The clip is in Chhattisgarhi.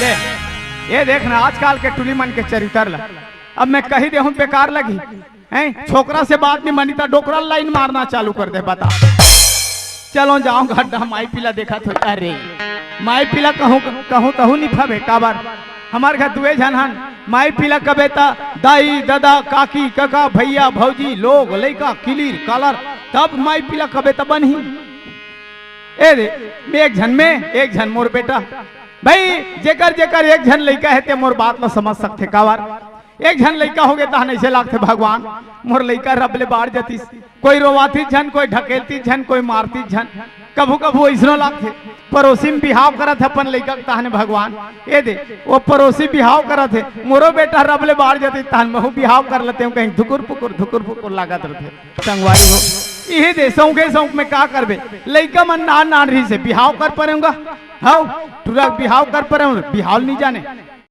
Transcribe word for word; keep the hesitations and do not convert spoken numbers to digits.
ये देख ना, आजकल के टुरी मन के चरित्र ला। अब मैं कही देहूं, बेकार लगही। हैं, छोकरा से बात नहीं मानी, त डोकरा लाइन मारना चालू कर दे। बता, चलो जाओ गड्ढा, माई पीला देखत हो। अरे, माई पीला कहूं, कहूं तहू नहीं फबे। काबर? हमार घर दुए झन हन। माई पीला कबे त दाई, ददा, काकी, कका, भैया, भौजी, लोग, लइका, किलीर, कालर, तब माई पीला कबे त बनही। ए दे, मैं एक झन में, एक झन मोर बेटा। भाई, जेकर जेकर एक झन लइका हे, ते मोर बात ला समझ सकथे। काबर? एक झन लइका होगे, तहन अइसे लागथे, भगवान, मोर लइका रब ले बाढ़ जतिस। कोई रोवातिस झन, कोई ढकेलतिस झन, कोई मारतिस झन। कभू कभू अइसनो लागथे, पड़ोसी में बिहाव करत हे अपन लइका के, तहने भगवान, ए दे, वो पड़ोसी बिहाव करत हे, मोरो बेटा रब ले बाढ़ जतिस, तहन महू बिहाव कर लेतेंव, कहीं धुकुर पुकुर, धुकुर पुकुर लागत रथे। संगवारी हो, इही दे, सौंखे सौंख में का करबे, लइका मन नान नान रहिसे, बिहाव कर परेंव गा, हव, टुरा के बिहाव कर परेंव, बिहाव नहीं जाने।